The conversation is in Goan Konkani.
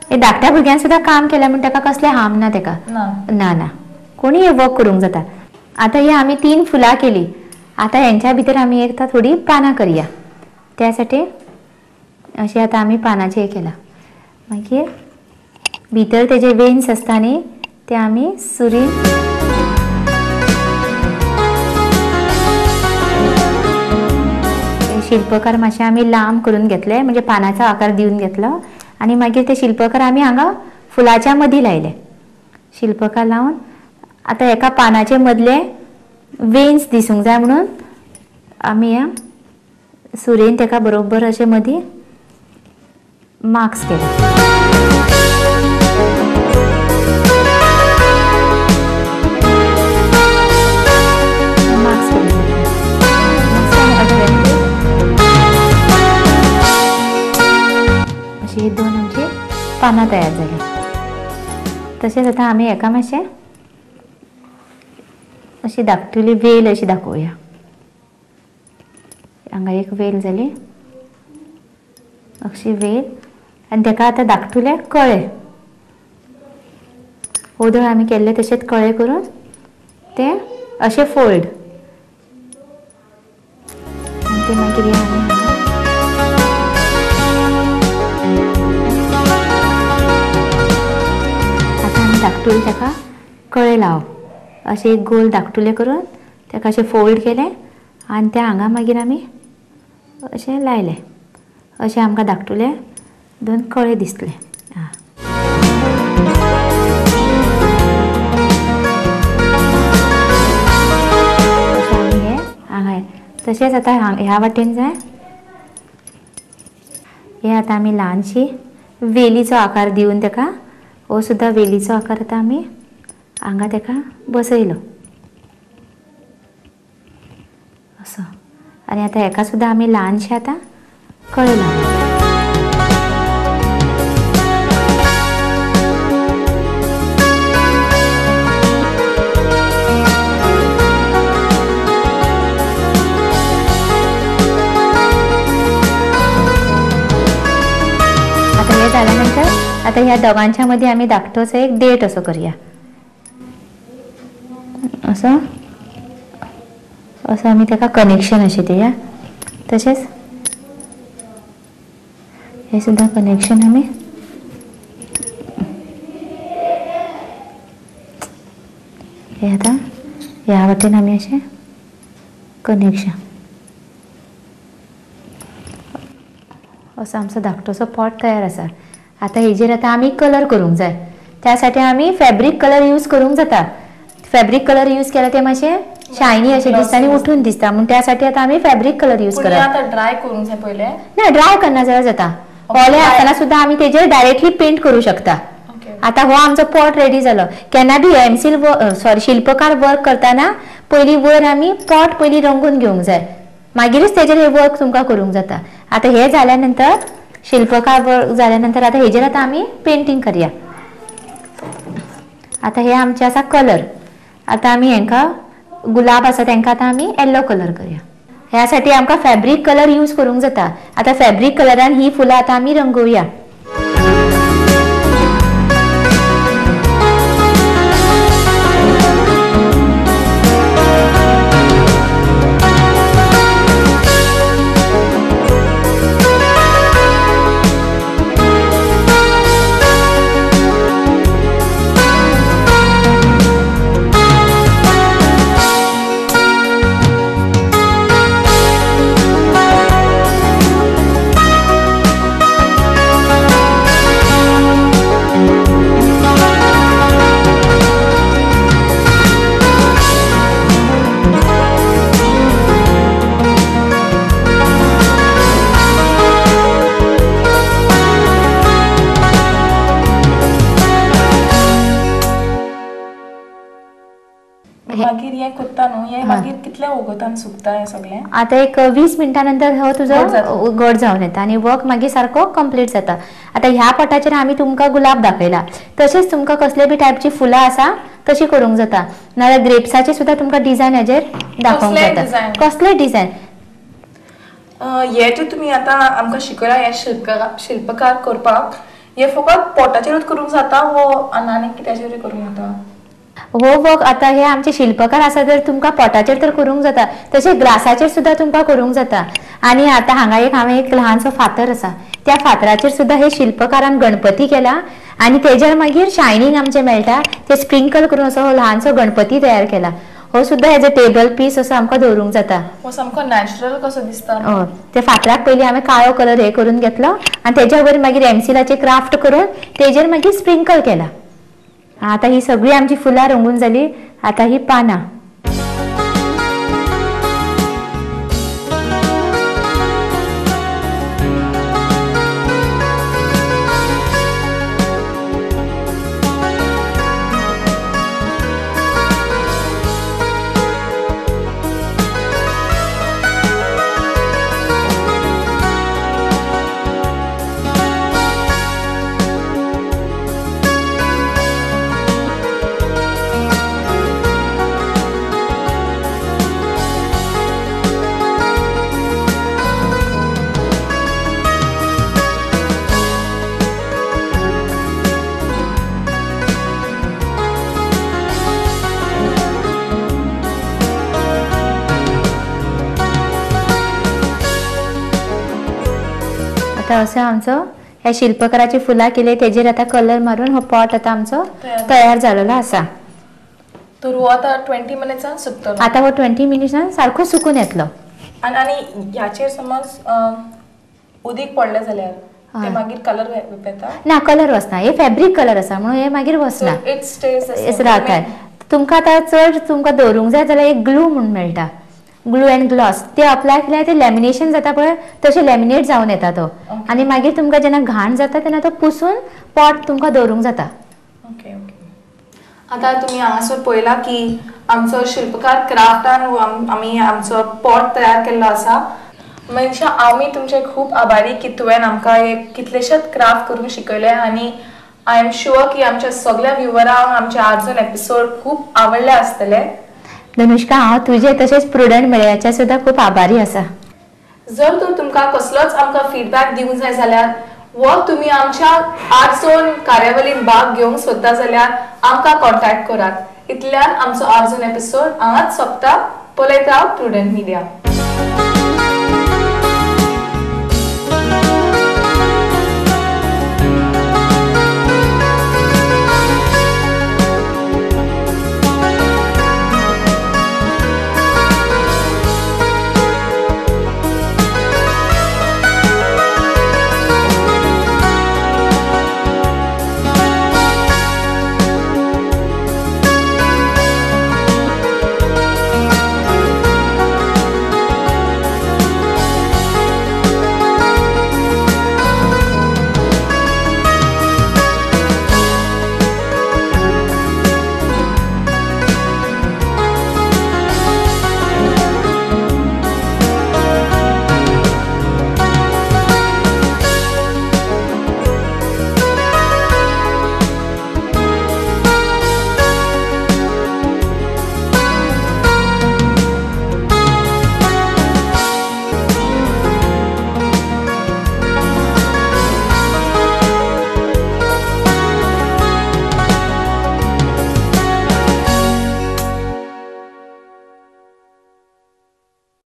हे धाकट्या भुरग्यान सुद्दां काम केलें म्हण ताका कसलें हार्म ना, ताका ना ना कोणी हे वर्क करूंक जाता. आतां हे आमी 3 फुलां केली. आतां हेंच्या भितर आमी एकदां थोडी पानां करया. त्यासाठी अशें आतां आमी पानाचें हें केलां. मागीर भितर तेजे वेन्स आसता न्ही ते आमी सुरीन शिल्पकार मातशें आमी लांब करून घेतले, म्हणजे पानाचो आकार दिवन घेतलो आनी मागीर ते शिल्पकार आमी हांगा फुलाच्या मदीं लायले. शिल्पकार लावन आतां एका पानाचे मदले वेन्स दिसूंक जाय म्हणून आमी ह्या सुरेन ताका बरोबर अशें मदीं मार्क्स केले. मार्क्स केले अशी ही 2 आमची पानां तयार जाली. तशेंच आतां आमी एका मातशें अशी धाकटुली वेल अशी दाखोवया. हांगा एक वेल जाली अशी वेल आनी ताका आतां धाकटुले कळे ओदळ आमी केल्ले तशेंच कळे करून ते अशे फोल्ड आनी ते मागीर आमी आतां आमी धाकटुले ताका कळे लावप. अशें एक गोल धाकटुले करून ताका अशें फोल्ड केलें आनी ते हांगा मागीर आमी अशें लायलें. अशें आमकां धाकटुले 2 कळे दिसले. अशें आमी हें हांगा. तशेंच आतां ह्या वाटेन जाय हे आतां आमी ल्हानशी वेलीचो आकार दिवन ताका हो सुद्दां वेलीचो आकार आतां आमी हांगा ताका बसयलो असो. आनी आतां हेका सुद्दां आमी ल्हानशें आतां कळे लावया. आतां हें जाल्या नंतर आतां ह्या दोगांच्या मदीं आमी धाकटोसो एक देठ असो करया. असो असो आमी ताका कनेक्शन अशें दिया. तशेंच हे सुद्दां कनेक्शन आमी हे आतां ह्या वाटेन आमी अशें कनेक्शन असो आमचो धाकटोसो पॉट तयार आसा. आतां हेजेर आतां आमी कलर करूंक जाय. त्या साठी आमी फॅब्रिक कलर यूज करूंक जाता. फॅब्रिक कलर यूज केला ते मातशे शायनी अशें दिसता आनी उठून दिसता, म्हणून त्यासाठी आतां आमी फॅब्रिक कलर यूज करप. आता ड्राय करूंक जाय पयले? ना, ड्राय करना जाल्यार जाता. ओले आसतना सुद्दां आमी तेजेर डायरेक्टली पेंट करूं शकता. आता हो आमचो पॉट रेडी जालो. केन्ना बी एमसील सॉरी शिल्पकार वर्क करतना पयलीं वयर आमी पॉट पयलीं रंगून घेवंक जाय, मागीरच तेजेर हे वर्क तुमकां करूंक जाता. आतां हे जाल्या नंतर शिल्पकार वर्क जाल्या नंतर आतां हेजेर आतां आमी पेंटींग करया. आतां हे आमचे आसा कलर. आतां आमी हेंकां गुलाब आसा तेंकां आतां आमी येल्लो कलर करया. ह्या साठी आमकां फॅब्रीक कलर यूज करूंक जाता. आतां फॅब्रीक कलरान ही फुलां आतां आमी रंगोवया. मागीर हे कोत्ता न्हू, हे मागीर कितल्या वगतान सुकता हे सगळें? आतां एक 20 मिनटां नंतर हो तुजो गोड जावन येता आनी वर्क मागीर सारको कंप्लीट जाता. आतां ह्या पटाचेर आमी तुमकां गुलाब दाखयला, तशेंच तुमकां कसले बी टायपची फुलां आसा तशी करूंक जाता. नाजाल्यार ग्रेप्साचे सुद्दां तुमकां डिजायन हेजेर दाखोवंक जाता. कसले डिजायन हे जे तुमी आतां आमकां शिकयला हे शिल्पकार करपाक, हे फकत पोटाचेरूच करूंक जाता वो आनी कित्याचेरूय करूंक जाता? हो वर्क आतां हे आमचे शिल्पकार आसा तर तुमकां पोटाचेर तर करूंक जाता, तशें ग्लासाचेर सुद्दां तुमकां करूंक जाता. आनी आतां हांगा एक हांवें एक ल्हानसो फातर आसा, त्या फातराचेर सुद्दां हे शिल्पकारान गणपती केला आनी तेजेर मागीर शायनींग आमचें मेळटा ते स्प्रिंकल करून असो हो ल्हानसो गणपती तयार केला. हो सुद्दां एज अ टेबल पीस असो आमकां दवरूंक जाता. हो सामको नॅचरल कसो दिसता. हय, ते फातराक पयलीं हांवें काळो कलर हे करून घेतलो आनी तेज्या वयर मागीर एमसिलाचे क्राफ्ट करून तेजेर मागीर स्प्रिंकल केला. आतां ही सगळी आमची फुलां रंगून जाली. आतां ही पानां. आतां असो आमचो ह्या शिल्पकाराची फुलां केली तेजेर आतां कलर मारून हो पॉट आतां आमचो तयार जालेलो आसा. तर हो आतां 20 मिनट्सान सुकतलो. आतां हो 20 मिनट्सान सारको सुकून येतलो. आनी ह्याचेर समज उदीक पडलें जाल्यार ते मागीर कलर येता? ना, कलर वचना. हे फॅब्रीक कलर आसा म्हणून हे मागीर वचना, it stays रावता. तुमकां आतां चड तुमकां दवरूंक जाय जाल्यार एक ग्लू म्हूण मेळटा, ग्लू एंड ग्लॉस, ते अप्लाय केल्यार ते लॅमिनेशन जाता पळय, तशें लॅमिनेट जावन येता तो. आनी मागीर तुमकां जेन्ना घाण जाता तेन्ना तो पुसून पॉट तुमकां दवरूंक जाता. Okay okay. आतां तुमी हांगासर पळयला की आमचो शिल्पकार क्राफ्टान आमी आमचो पॉट तयार केल्लो आसा. मनीषा, आमी तुमचे खूब आभारी की तुवें आमकां एक कितलेशेच क्राफ्ट करूंक शिकयले आनी I am sure की आमच्या सगळ्या व्युवरांक आमचे आर्ट झोन एपिसोड खूब आवडले आसतले. धनुष्का, हांव तुजे तशेंच प्रुडंट मेळ्याचे सुद्दां खूब आभारी आसा. जर तर तुमकां कसलोच आमकां फिडबॅक दिवंक जाय जाल्यार वो तुमी आमच्या आर्ट झोन कार्यावळीन भाग घेवंक सोदता जाल्यार आमकां कॉन्टॅक्ट करात. इतल्यान आमचो आर्ट झोन एपिसोड हांगाच सोंपता. पळयत राव प्रुडंट मिडिया.